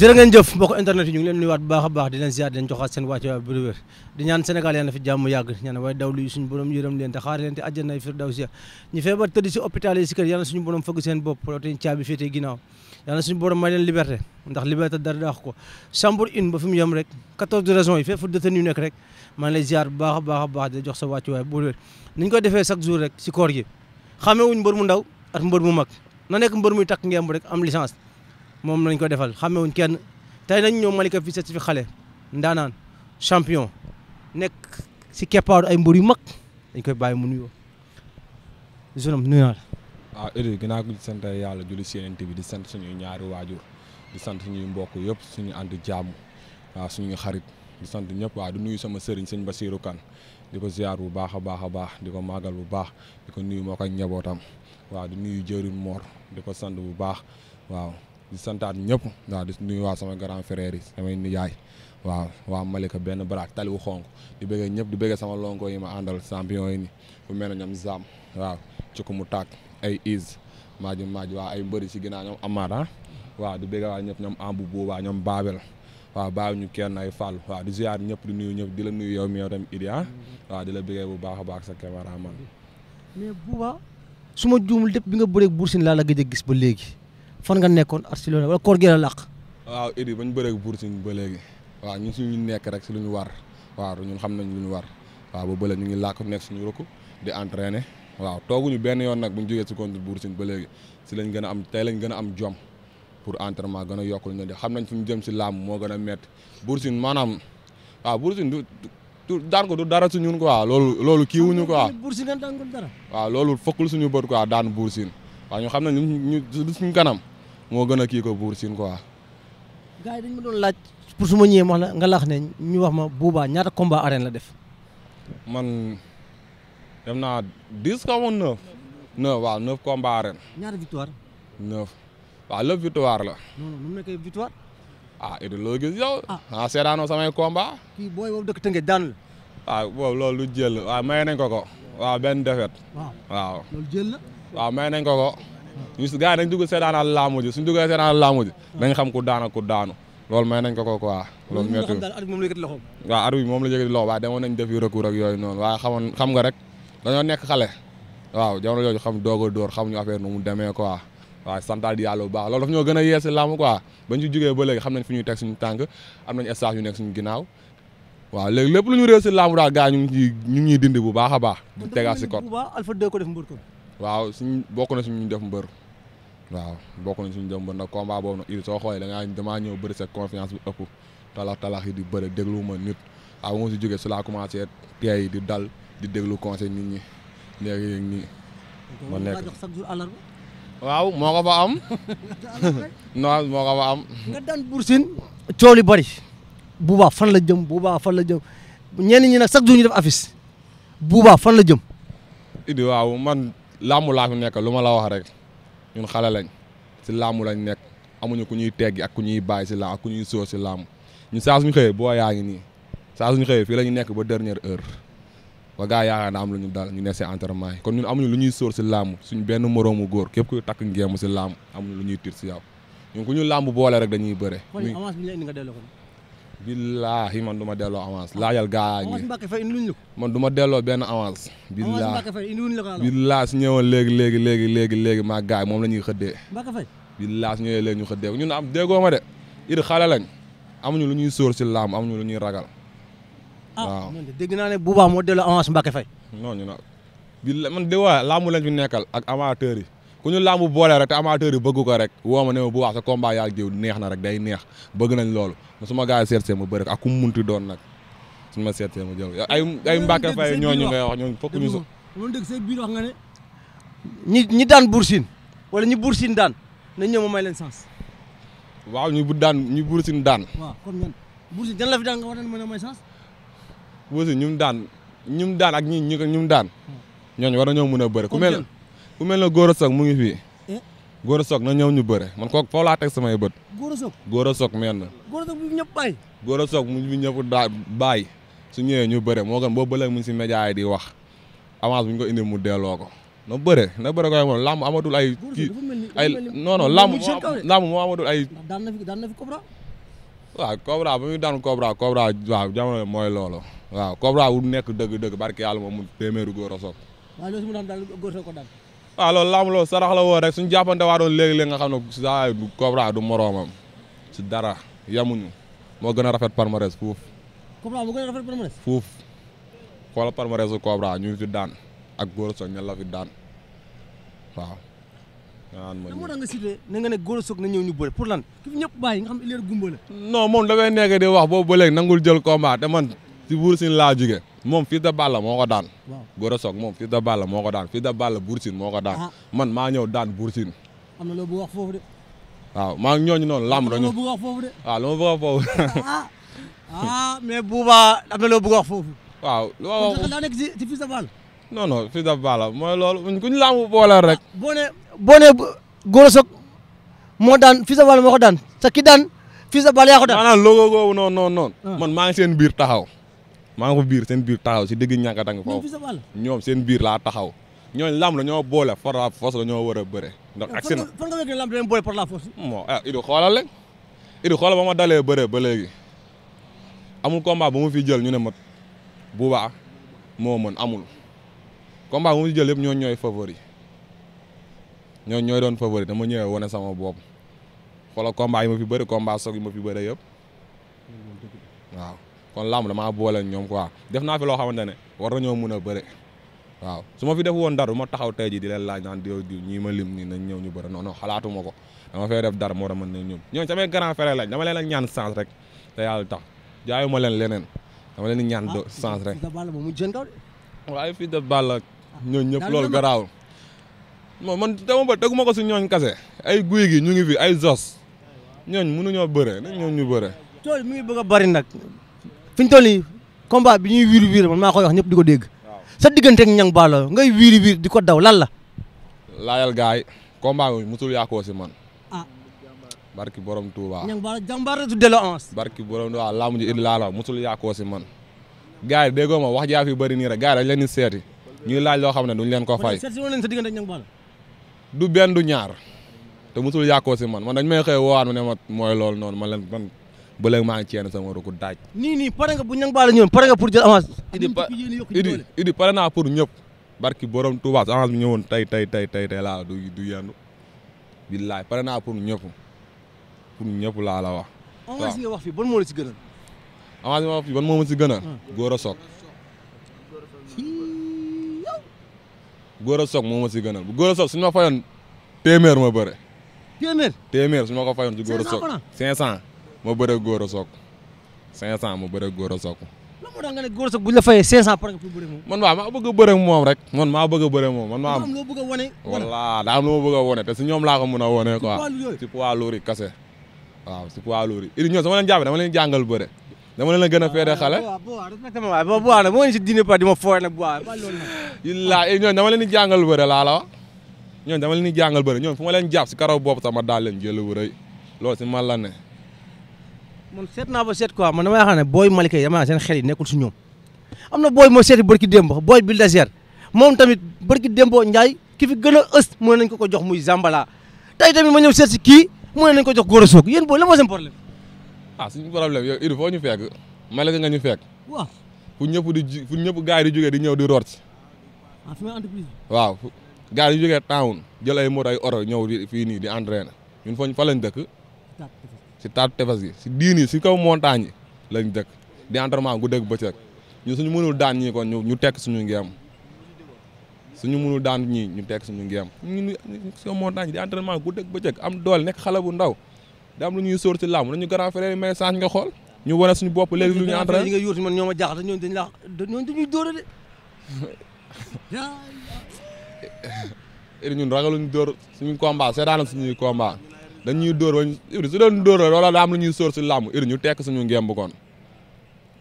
jërë ngeen jëf mbokk internet yi ñu ngi leen nuyuwaat bu baax a baax di leen ziar di leen joxaat seen wàccuwaay bu wér di ñaan Sénégal yàlla na fi jàmm yàgg ñaan waaye daw luy suñu borom yërëm leen te xaar leen te àjjana firdawsi ñu feebar tëdd si hôpital yi si kër yàlla suñu borom fëgg seen bopp te caabi féetee ginnaaw yàlla suñu borom may leen liberté ndax liberté dara daax ko chambre une ba fi mu yem rek 14 raisons yi fépp fu détenu yu nekk rek maa ngi lay ziar bu baax a baax a baax di jox sa wàccuwaay bu wér ni ñu koy defee chaque jour rek si koor gi xamewuñ mbër mu ndaw ak mbër mu mag na nekk mbër muy takk ngemb rek am licence moom lañ ko defal xamewuñ kenn tey nañ ñëw Malika fi set fi xale ndaanaan champion nekk si keppaaru ay mbër yu mag dañ koy bàyyi mu nuyoo jeune nuyu naa la. waaw Idy ginnaaw gi sant yàlla julli si Yonent bi di sant suñuy ñaari waajur di sant suñuy mbokk yëpp suñu ànd jàmm waaw suñuy xarit di sant ñëpp waaw di nuyu sama sëriñ sëñ Bassirou Kane di ko ziar bu baax a baax di ko màggal bu baax di ko nuyu moo ko njabootam waaw di nuyu jëriñ Mor di ko sant bu baax waaw. di santaat ñëpp waaw di nuyu waa sama grand frère yi samay nijaay waaw waa Malika benn baraak tali wu xonk di bëggee ñëpp di bëggee sama lonko yi ma àndal champion yi ni bu mel ne ñoom Zam waaw ci ko mu tàkk ay Is maaji waaw ay mbëri si ginnaaw ñoom Amada waaw di bëggee waa ñëpp ñoom Ambu Boobaa ñoom Babel waaw bàyyi ñu kenn ay Fall waaw di ziar ñëpp di nuyu ñëpp di la nuyu yow mi yow tamit Idy waaw di la bëggee bu baax a baax sa cameraman mais Bouba su ma juumul lépp bi nga bëreeg Bour Sine laa la gëj a gis ba léegi fan nga nekkoon at si loolu wala koor gi la làq. waaw Idy bañ bëreeg Bour Sine ba léegi waaw ñun suñu nekk rek si lu ñu war waaw ñun xam nañ lu ñu war waaw ba bële ñu ngi làkk nekk suñu rëkk di entraîner waaw tooguñu benn yoon nag bu ñu jógee si contre Bour Sine ba léegi si lañ gën a am tey lañ gën a am jom pour entraînement gën a yokk lu ñu def xam nañ fu ñu jëm si làmb moo gën a métti Bour Sine maanaam waaw Bour Sine du daan ko du dara si ñun quoi loolu kii wuñu quoi Bour Sine daan ko dara. waaw loolu fokkul suñu bët quoi daan Bour Sine waaw ñu xam nañ ñu suñu kanam moo gën a kii ko Bour Sine quoi. gars yi dañ ma doon laaj pour su ma ñëwee wax la nga laax ne ñu wax ma Bouba ñaata combat arène la def. man dem naa 10 xaw ma 9. 9 waaw 9 combat arène. ñaata victoire. 9 waaw lépp victoire la. non non nu mu nekkee victoire. ah Idy loo gis yow. ah seetaanoo samay combat. kii booy boobu dëkk Tëngéej daanu la. waaw boobu loolu lu jël waaw may nañ ko. waaw benn défaite. waaw loolu jël la. waaw may nañ ko. ñu si gars yi dañ dugg seetaanal laamu ji suñ duggee seetaanal laamu ji dañ xam ku daan ak ku daanu loolu may nañ ko quoi loolu métti waaw ar bi moom la yëkkati loxo waaye demoon nañ def yu recours ak yooyu noonu waaye xam nga rek dañoo nekk xale waaw jamono yooyu xam doog a dóor xamuñu affaire nu mu demee quoi waaw santaat yàlla bu baax loolu daf ñoo gën a yeesi laamu quoi bañ ci jógee ba léegi xam nañ fu ñuy teg suñu tànk am nañ stage yu nekk suñu ginnaaw waaw léegi lépp lu ñu réussi laamu daal gars ñu ngi dindi bu baax a baax di tegaat si code waaw suñ bokk na suñu def mbër waaw bokk nañ suñu dem ba nag combat boobu nag Idy soo xoolee damaa ñëw bëri sa confiance bi ëpp talax yi di bëri déglu ma nit waaw moo si jógee su laa commencé teey di dal di déglu conseil nit ñi léegi nii ma nekk waaw moo ko fa am non moo ko fa am nga daan Bour Sine coow li bëri Bouba fan la jëm Bouba fan la jëm ñenn ñi nag chaque jour ñu def affiche Bouba fan la jëm Idy waaw man làmb laa fi nekk lu ma la wax rek ñun xale lañ si làmb lañ nekk amuñu ku ñuy teggi ak ku ñuy bàyyi si làmb ak ku ñuy sóor si làmb ñun saa suñu xëyee boo yaa ngi nii saa suñu xëyee fii la ñu nekk ba dernière heure ba gars yaakaar na am lu ñu dal ñu nekk si entraînement yi kon ñun amuñu lu ñuy sóor si làmb suñ benn moroomu góor képp kuy takk ngeem si làmb amuñu lu ñuy tiir si yow ñun ku ñu làmb boole rek dañuy bëre. avance bi nga delloo ko. billaahi man du ma delloo avance laajal gars yi man du ma delloo benn avance. billaahi su ñëwoon léegi maa gars yi moom la ñuy xëddee. billaahi su ñëwee léegi ñu xëddee ñun am déggoo ma de Idy xale lañ amuñu lu ñuy sóor si làmb amuñu lu ñuy ragal. waaw dégg naa ne Bouba moo delloo avance Mbacke Faye. non ñu nag billaahi man de waa làmb lañ fi nekkal ak amateurs yi ku ñu làmb boole rek te amateurs yi bëgg ko rek woo ma ne ma bu wax sa combat yaa jiw neex na rek day neex bëgg nañ loolu su ma gars yi seet see ma bëri ak ku mu munti doon nag suñu ma seet see ma jël ay Mbacke Faye ñooñu ngay wax ñooñu fokk ñu so loolu dëgg say biir wax nga ne ñi daan Bour Sine wala ñi Bour Sine daan nañ ñëw ma may leen sens waaw ñu Bour Sine daan waaw comme ñan Bour Sine jan la fi daan nga war a mën a may sens Bour Sine ñu daan ak ñu daan ñooñu war nañoo mën a bëri ku mel na Gora Sock mu ngi fii Gora Sock na ñëw ñu bëre man kooku foofu laa teg samay bët. Gora Sock mel na. Gora Sock bu ñëpp bàyyi. Gora Sock mu ñëpp daa bàyyi su ñëwee ñu bëre moo gën boo bëlee mu si média yi di wax avance bu ñu ko indi mu delloo ko na bëre koy moom làmb amatul ay kii ay non non làmb moo amatul ay. daan na fi Cobra. waaw Cobra ba muy daan Cobra waaw jamono mooy loolu waaw Cobra wu nekk dëgg barki yàlla moom mu téeméeru góor a soog. waaw loolu su ma daal góor soog ko daan. waaw loolu lamb loolu sarax la woo rek suñu jàppante waa doon léegi-léegi nga xam ne saa du Cobra du moroomam si dara yamuñu moo gën a rafet palmarès fuuf. Cobra moo gën a rafet palmarès. fuuf xoolal palmarès su Cobra ñu fi daan ak góor a soog ñan la fi daan waaw. waaw man moo tax nga cité na nga ne góor a soog na ñëw ñu bëre pour lan ki fi ñëpp bàyyi nga xam ne leer gumba la. non moom dafay nekk di wax boobu ba léegi nangul jël combat te man si Bour Sine laa jóge moom Fils de Balla moo ko daan. waaw góor a soog moom Fils de Balla moo ko daan Fils de Balla Bour Sine moo ko daan. man maa ñëw daan Bour Sine. am na loo bëgg wax foofu de. waaw maa ngi ñooñu noonu lamb dañu. am na loo bëgg wax foofu de. waaw lu ma bëgg wax foofu. mais Bouba am na loo bëgg wax foofu. waaw loo wax daa nekk ci Fils de Balla. non non Fils de Balla mooy loolu ku ñu lamb boole rek. boo nee góor a soog moo daan Fils de Balla moo ko daan sa ki daan Fils de Balla yaa ko daan. maanaam logo googu noonu. man maa ngi seen biir taxaw. maa ngi ko biir seen biir taxaw si digg ñàkkatang foofu ñoom seen biir laa taxaw ñooñu lamb dañoo boole par la force dañoo war a bëre. ndax agsi na fan nga wékkee lamb dañoo boole par la force. bon Idy xoolal rek Idy xoolal ba ma dalee bëre ba léegi amul combat ba mu fi jël ñu ne ma Bouba moo mën amul combat ba mu fi jël yëpp ñooy favori ñooy doon favori dama ñëwee wane sama bopp xoolal combat yi ma fi bëri combat soog yi ma fi bëre yëpp waaw. kon lamb damaa boole ñoom quoi def naa fi loo xamante ne war nañoo mën a bëre waaw su ma fi def woon dara du ma taxaw tey jii di leen laaj naan diw ñii ma lim nii nañ ñëw ñu bëre non non xalaatuma ko dama fay def dara moo tax mën nañ ñëw ñooñu samay grand frère lañ dama leen a ñaan chance rek te yàlla tax jaayuma leen leneen dama leen di ñaan chance rek. waaye Fils de Balla ñooñu ñëpp loolu garaawul man dama ba teguma ko si ñooñ kase ay guy gi ñu ngi fi ay zos ñooñ mënuñoo bëre nañ ñoom ñu bëre. tool mi ngi bëgg a bari nag fi ñu toll nii combat bi ñuy wiiri man maa koy wax ñëpp di ko dégg sa digganteeg Niang Ballo ngay wiiri di ko daw lan la. laajal gaay combat bi musul yaakoo si man. barki borom Touba. Niang Ballo jàmbaar du delloo avance. barki borom waaw laamu ji Idy laa la musul yaakoo si man. gaay yi déggoo ma wax jaa fi bëri nii rek gaay dañ leen di seeti ñuy laaj loo xam ne duñ leen ko fay. seet si woon nañ sa digganteeg Niang Ballo. du benn du ñaar te musul yaakoo si man dañ may xëy woowaat ma ne ma mooy loolu noonu man ba léegi maa ngi ceen sama ruku daaj. nii pare nga bu Niang Ballo ñëwoon pare nga pour jël avance. Idy pare naa pour ñëpp. barki borom Touba avance bi ñëwoon tey laa du yendu. billaay pare naa pour ñëpp laa la wax. waaw avance nga wax fii ban moo la si gënal. avance nga wax fii ban moo ma si gënal. góor a soog. góor a soog moo ma si gënal bu góor a soog suñu ma fayoon téeméer ma bëre. téeméer suñu ma ko fayoon si góor a soog 500. ma bëre góor a soog 500 ma bëre góor a soog. lan moo tax nga ne góor a soog bu ñu la fayee 500 pare nga pour bëre moom. man waaw maa bëgg a bëre moom rek. man maa bëgg a bëre moom man maa am. loo bëgg a wane. voilà daa am lu ma bëgg a wane te si ñoom laa ko mën a wane quoi. si poids lourd yi kase. waaw si poids lourd yi. Idy ñoom sama leen jàppee dama leen jàngal bëre. dama leen a gën a féete xale. waaw respecté ma waay bu baax nag moo ngi si dîner pas di ma fooy nag bu baax. ñooñu dama leen di jàngal bëre laa la wax. ñooñu dama leen di jàngal bëre ñoom fu ma leen jàpp si karaw bopp sama daal leen jël bu rëy loolu si man la ne. man seet naa ba seet quoi man damay xam ne booy Malika yi dama seen xel yi nekkul si ñoom am na booy moo seeti barki démb booy Bulldozer moom tamit barki démboo Ndiaye ki fi gën a ës mën nañ ko jox muy Zambala tey tamit ma ñëw seet si kii mën nañ ko jox góor a soog yéen booy la moo seen problème. suñu problème yow Idy foo ñu fekk Malika nga ñu fekk. waaw fu ñëpp gars yi di jógee di ñëw di root si. fi may entreprise. waaw gars yi di jógee town jël ay moto ay oto ñëw di fii nii di entraîner ñun fa lañ dëkk. si taatu tefes gi si diin yi si kaw montagne yi lañ dëkk di entraînement guddeeg bëccëg ñun suñu mënul daan ñii kon ñu tekk suñu ngeem suñu mënul daan ñii ñu tekk suñu ngeem ñu si kaw montagne yi di entraînement guddeeg bëccëg am doole nekk xale bu ndaw da am lu ñuy sóor si làmb nañu grand frère may change nga xool ñu wane suñu bopp léegi lu ñu entraîné. nga yóotu man ñoo ma jaaxal ñooñu dañuy dóor de. ñun ragaluñu dóor suñu combat seetaan suñuy combat dañuy dóor ba Idy su doon dóor la daa am lu ñuy sóor si làmb Idy ñu tekk suñu ngemb kon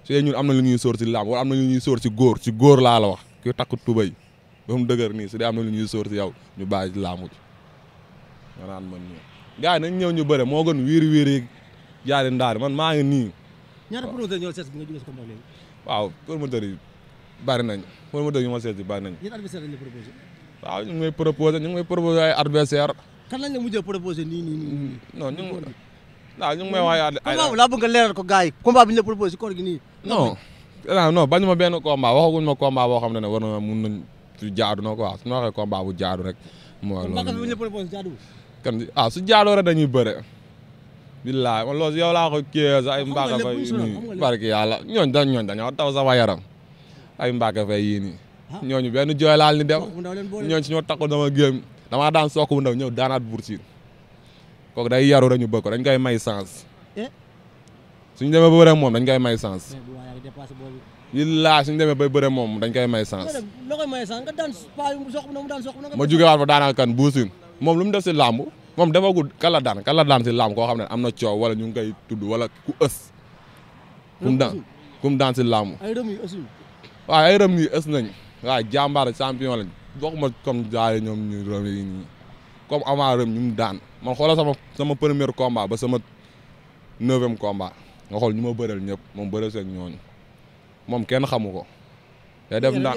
su ñun am na lu ñuy sóor si làmb wala am na lu ñuy sóor si góor laa la wax ki takk tubay ba mu dëgër nii su dee am na lu ñuy sóor si yow ñu bàyyi làmb ji nga naan man nii gars yi nañ ñëw ñu bëre moo gën wiiri jaari ndaari man maa ngi nii. ñaata promoteur ñoo seet nga jógee si combat léegi. waaw promoteur yi bari nañ promoteur yi ma seet si bari nañ. ñetti adversaire lañ la proposé. waaw ñu ngi may proposé ay adversaire kan lañ la mujjee proposé nii. non waaw ñu ngi may wax ay combat laa bëgg nga leeral ko gars yi combat bi ñu la proposé si koor gi nii. non bañu ma benn combat waxaguñ ma combat boo xam ne war na mun nañ su jaadu na quoi su ma waxee combat bu jaadu rek. mooy loolu bi ñu la proposé jaadu. kan su jaadoo rek dañuy bëre. billaay man loolu yow laa ko kii ay Mbaaka Faye nii barki yàlla ñooñ dañoo taw sama yaram ay Mbaaka Faye yii nii ñooñu benn jooy laal ni dem ñooñ si ñoo takku dama géem damaa daan sook bu ndaw ñëw daanaat Bour Sine kooku day yaru rek ñu bëgg ko dañ koy may sens suñu demee ba bëre moom dañ koy may sens billaay suñu demee ba bëre moom dañ koy may sens ma jógewaat fa daanaka kan Bour Sine moom lu mu def si làmb moom defagul kala daan si làmb koo xam ne am na coow wala ñu ngi koy tudd wala ku ës kum daan si làmb waaw ay rëm yi ës nañ waaw jàmbaar champion lañ waxuma comme jaay ñoom ñu rëm yi nii comme avant rëm ñu mu daan man xoolal sama premier combat ba sama 9e combat nga xool ñu ma bëreel ñëpp moom bëreel seeg ñooñu moom kenn xamu ko day def ndax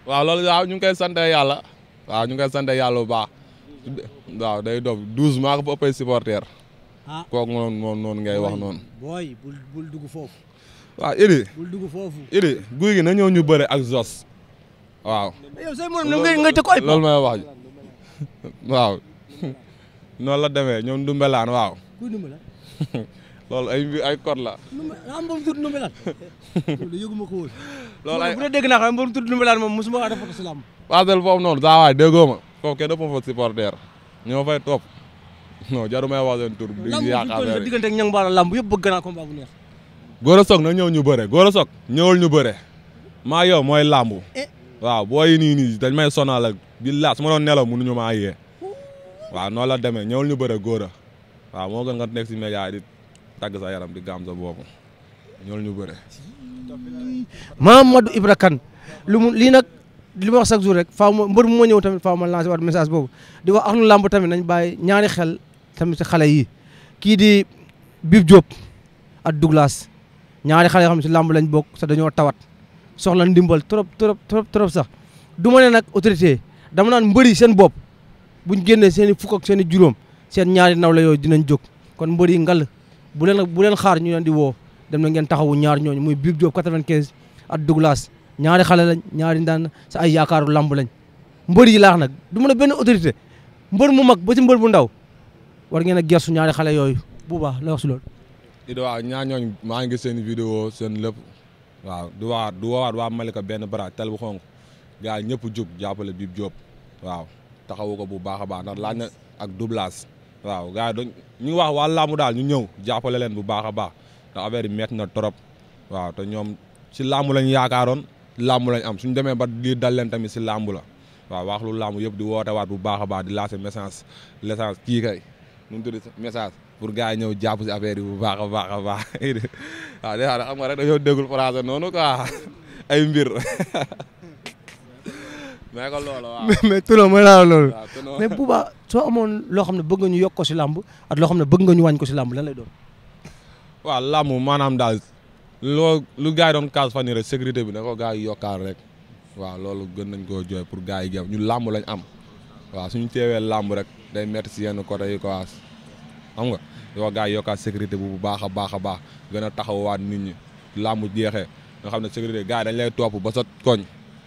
waaw loolu waaw ñu ngi koy sante yàlla waaw ñu ngi koy sante yàlla bu baax waaw day dof 12 maa ko fa ëppay supporter kooku noonu ngay wax noonu booy bul dugg foofu waaw Idi bul dugg foofu Idi guy gi na ñëw ñu bëre ak Zos waaw yow say morom ngay teg ko ay loolu may wax waaw noonu la demee ñoom Ndumbelaan waaw loolu ay code la am mbom tudd Ndumbelaan loolu yëguma ko woon loolu ay bu dee dégg naa xam mbom tudd Ndumbelaan moom mosuma wax dafa ko si làmb waasel foofu noonu saa waay déggoo ma foofu kenn ëpp ma fa supporter ñoo fay topp non jaru may wax seen tur di yàq affaire yi diggante ak ñang baala làmb yëpp bëgg naa combat bu neex Gora Sock na ñëw ñu bëre Gora Sock ñëwul ñu bëre maa yow mooy làmb waaw booy nii dañ may sonal ak billaay su ma doon nelaw mënuñu maa yee waaw noonu la demee ñëwul ñu bëre Gora waaw moo gën nga nekk si média di tagg sa yaram di gaam sa bopp ñëwul ñu bëre Mamadou Ibra Kane lii nag li ma wax chaque jour rek faaw ma mbër mu ma ñëw tamit faaw ma lancer waat message boobu di wax ak nu làmb tamit nañ bàyyi ñaari xel tamit si xale yi kii di Bib Diop ak Douglas ñaari xale yoo xam ne si làmb lañ bokk sax dañoo tawat soxla ndimbal trop sax du ma ne nag autorité dama naan mbëri seen bopp buñ génnee seen i fukk ak seen i juróom seen ñaari nawle yooyu dinañ jóg kon mbëri ngal bu leen xaar ñu leen di woo dem na ngeen taxawu ñaar ñooñu muy Bib Diop 95 ak Douglas ñaari xale lañ ñaari ndaan sa ay yaakaaru lamb lañ mbër yi laax nag du ma ne benn autorité mbër mu mag ba ci mbër bu ndaw war ngeen a gersu ñaari xale yooyu bu baax la wax si loolu. Ido waaw ñaar ñooñu maa ngi gis seen vidéo seen lépp waaw du woowaat waa Malika benn bara tel bu xonk gars yi ñëpp jóg jàppale Bib Diop waaw taxawu ko bu baax a baax ndax laaj na ak Douglas waaw gars yi ñu ngi wax waa lamb daal ñu ñëw jàppale leen bu baax a baax ndax affaire yi métti na trop waaw te ñoom si lamb lañ yaakaaroon làmb lañ am suñ demee ba lii dal leen tamit si làmb la waaw wax lu làmb yëpp di woote waat bu baax a baax di lancer message kii kay nu mu tudd message pour gars yi ñëw jàpp si affaire yi bu baax a baax a baax waaw des fois xam nga rek dañoo déggul français noonu quoi ay mbir mais ko loolu waaw mais tuno mooy laa loolu mais bu baax soo amoon loo xam ne bëgg nga ñu yokk ko si làmb ak loo xam ne bëgg nga ñu wàññi ko si làmb lan lay doon waaw làmb maanaam daal lu gars yi doon kaas fan rek sécurité bi na ko gars yi yokkaal rek waaw loolu gën nañ koo jooy pour gars yi gëm ñun làmb lañ am waaw suñu teewee làmb rek day métti si yenn côté yi quoi xam nga yoo gars yi yokkaal sécurité bu baax a baax a baax gën a taxawaat nit ñi làmb jeexee nga xam ne sécurité gars yi dañ lay topp ba sa koñ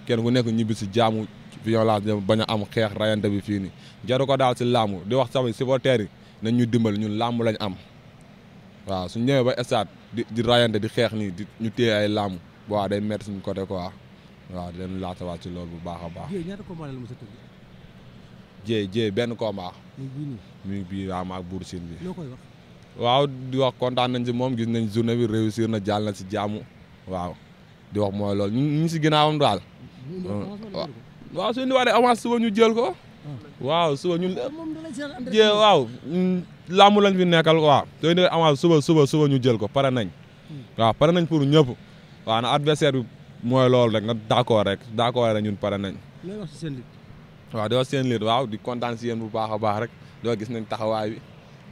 kenn ku nekk ñibbi si jaamu violence bañ a am xeex rayante bi fii nii jaru ko daal si làmb di wax sama supporters yi nañ ñu dimbali ñun làmb lañ am waaw suñu ñëwee ba stade di rayante di xeex nii di ñu téye ay làmb waaw day métti suñu côté quoi waaw di leen laatawaat ci loolu bu baax a baax. jéey benn combat. mi bii waaw maag Bour Sine bi. waaw di wax kontaan nañ si moom gis nañ journée bi réussir na jàll na si jàmm waaw di wax mooy loolu ñu si ginnaawam daal. waaw su ñu waree avance suba ñu jël ko. waaw suba ñu. jéey waaw. làmb lañ fi nekkal quoi soo indee avance suba ñu jël ko pare nañ waaw pare nañ pour ñëpp waaw na adversaire bi mooy loolu rek na d'accord rek ñun pare nañ. looy wax ci seen lit. waaw di wax seen lit waaw di kontaan si yéen bu baax a baax rek doo gis nañ taxawaay bi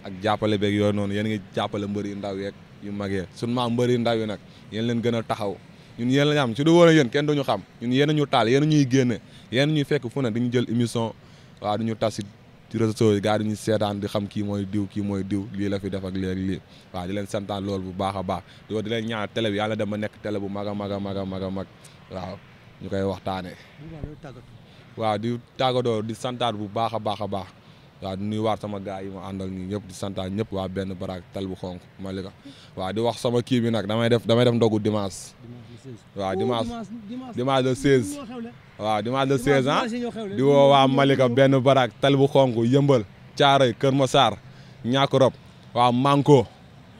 ak jàppale beeg yooyu noonu yéen ngi jàppale mbër yu ndaw yeeg yu mag yeeg suñu maa mbër yu ndaw yi nag yéen leen gën a taxaw ñun yéen lañ am su du woon yéen kenn duñu xam ñun yéen ñu taal yéen ñuy génne yéen ñuy fekk fu ne dañu jël émission waaw duñu tas si ci réseaux sociaux yi gars yi ñu seetaan di xam kii mooy diw lii la fi def ak léegi lii waaw di leen santaan loolu bu baax a baax di leen ñaan télé bi yàlla dem ba nekk télé bu mag a mag waaw ñu koy waxtaanee. waaw di tàggatoo di santaat bu baax a baax waaw di nuyuwaat sama gars yi ma àndal nii ñëpp di santaat ñëpp waa benn baraak tal bu xonk Malika waaw di wax sama kii bi nag damay def ndogu dimanche. waaw dimanche le 16. waaw dimanche le 16 ah di woo waa Malika benn baraak tal bu xonk yëmbal Caaroy Kër Masar Ñàkk waaw Manko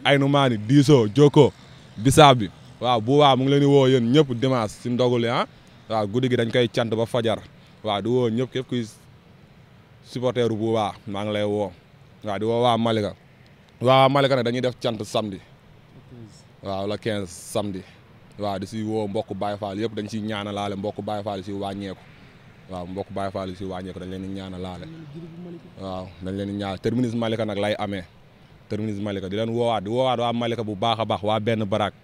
Aynu Maani Diiso Joko bisaab bi waaw bu waa mu ngi leen di woo yéen ñëpp dimanche si ndogu li ah waaw guddi gi dañ koy cant ba fajar waaw di woo ñëpp képp kuy supporteru bu waa maa ngi lay woo waaw di woo waa Malika waa Malika nag dañuy def cant samedi waaw la 15 samedi waaw di si woo mbokk Baye Fall yëpp dañ siy ñaanalaale mbokk Baye Fall si wàññeeku waaw mbokk Baye Fall si wàññeeku dañ leen di ñaanalaale waaw dañ leen di ñaan terminus Malika nag lay amee terminus Malika di leen woowaat waa Malika bu baax a baax waa benn baraak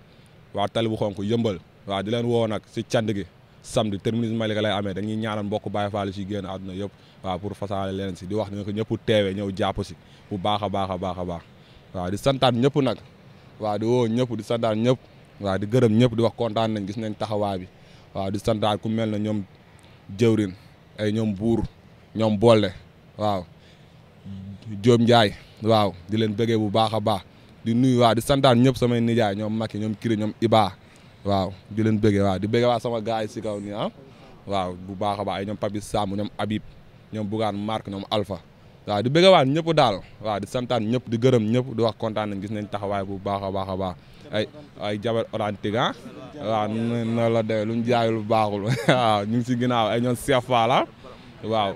waa tali bu xonk yëmbal waaw di leen woo nag si cant gi samedi terminus Malika lay amee dañuy ñaanal mbokk Baye Fall si génn àdduna yëpp waaw pour fasaale leen si di wax ne ko ñëpp teewee ñëw jàpp si bu baax a baax waaw di santaat ñëpp nag waaw di woo ñëpp di santaat ñëpp waaw di gërëm ñëpp di wax kontaan nañ gis nañ taxawaay bi waaw di santaat ku mel na ñoom jëwrin ay ñoom buur ñoom boole waaw Jóob Njaay waaw di leen bëggee bu baax a baax di nuyu waaw di santaat ñëpp samay nijaay ñoom Makki ñoom Kiri ñoom Iba waaw di leen bëggee waaw di bëggee waa sama gaay si kaw nii ah waaw bu baax a baax ay ñoom Papi Samb ñoom Habib ñoom Bougane Marc ñoom Alpha waaw di bëggee waa ñëpp daal waaw di santaan ñëpp di gërëm ñëpp di wax kontaan nañ gis nañ taxawaay bu baax a baax ay jabar orantique ah waaw na la dee lu ñu jaayul baaxul waaw ñu ngi si ginnaaw ay ñoom Cheikh Fall waaw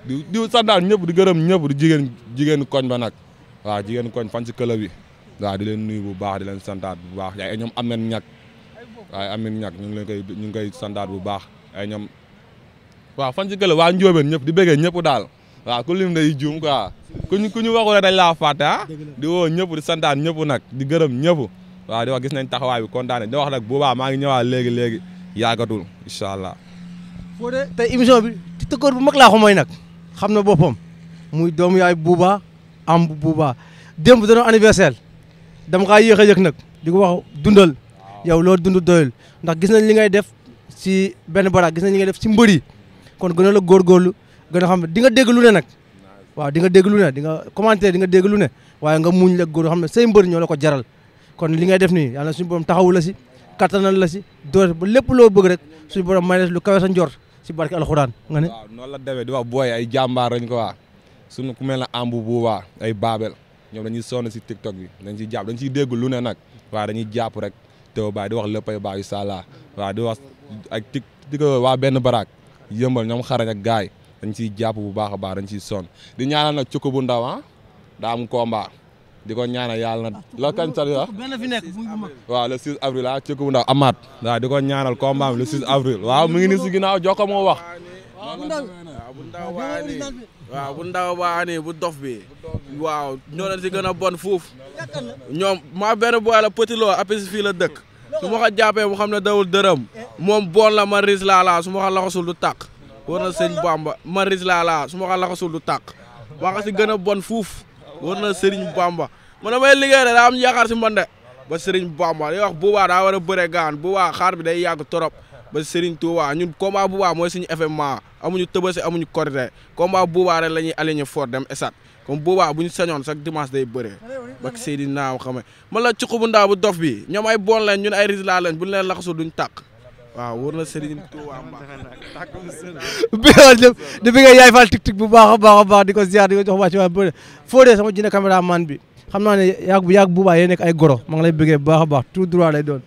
di santaan ñëpp di gërëm ñëpp di jigéen koñ ba nag waaw jigéen koñ fan si club bi waaw di leen nuyu bu baax di leen santaat bu baax ay ñoom Amène Ñak waaye Amène Ñak ñu ngi koy santaat bu baax ay ñoom waaw fan si club waa Njóobeen ñëpp di bëggee ñëpp daal waaw ku lim day juum quoi ku ñu waxul dañ laa fàtte ah di woo ñëpp di santaat ñëpp nag di gërëm ñëpp waaw di wax gis nañ taxawaay bi kontaan di wax nag boobaa maa ngi ñëwaat léegi yàggatul incha allah. Fodé tey émission bi ci tëkkoor bu mag laa ko mooy nag xam na boppam muy doomu yaay Bouba am Bouba démb dana anniversaire dama kaa yéex a yëg nag di ko wax dundal yow loolu dund doyul ndax gis nañ li ngay def si benn baraak gis nañ li ngay def si mbër yi kon gën a la góorgóorlu gën a xam ne di nga dégg lu ne nag waaw di nga dégg lu ne di nga commentaire di nga dégg lu ne waaye nga muñ la góor xam ne say mbër ñoo la ko jaral kon li ngay def nii yàlla suñu borom taxawu la si kattanal la si door ba lépp loo bëgg rek suñu borom may la lu kawe sa njort si barke alxuraan nga ne waaw noonu la demee di wax booy ay jàmbaar lañ ko waa suñu ku mel na ambu Bouba ay Babel ñoom dañuy sonn si TikTok bi dañ ciy jàpp dañ ciy dégg lu ne nag waaw dañuy jàpp rek teew baay di wax lépp ay baax yu sala waaw di wax ak di ko waa benn baraak yëmbal ñoom xarañ ak gaay dañ ciy jàpp bu baax a baax dañ ciy sonn di ñaanal nag cukku bu ndaw daa am combat di ko ñaanal yàlla na la kañ sa benn fi nekk waaw le 6 avril cukku bu ndaw amaat waaw di ko ñaanal combat le 6 avril waaw mu ngi ni si ginnaaw jokko moo wax waaw bu ndaw baa nii bu dof bi waaw ñoo leen si gën a bon fuuf ñoom maa benn boy la Petit Lo apis fii la dëkk su ma ko jàppee mu xam ne dawul dërëm moom bon la man ris laa su ma ko laxasul du tàq war na sëñ Bamba man ris laa su ma ko laxasul du tàq waa ko si gën a bon fuuf war na Sëriñ Bamba man damay liggéey de daa am yaakaar si man de ba Sëriñ Bamba day wax Bouba daa war a bëre gaan Bouba xaar bi day yàgg torop ba Serigne Touba ñun combat Bouba mooy suñu événement amuñu Tabaski amuñu Korité combat Bouba rek la ñuy aligné fort dem esat comme Bouba bu ñu sañoon chaque dimanche day bëree bak Seydina xam man la cuqu bu ndaw bu dof bi ñoom ay bon lañ ñun ay résultat lañ buñ leen laxasul duñ tàq waaw wóor na Serigne Touba di bi nga yaay fal tik bu baax a baax di ko ziar di ko jox wàcc waa bëre Fodé sama jine caméraman bi xam naa ne yàgg Bouba yee nekk ay goro ma ngi lay bëggee bu baax a baax tout droit lay doon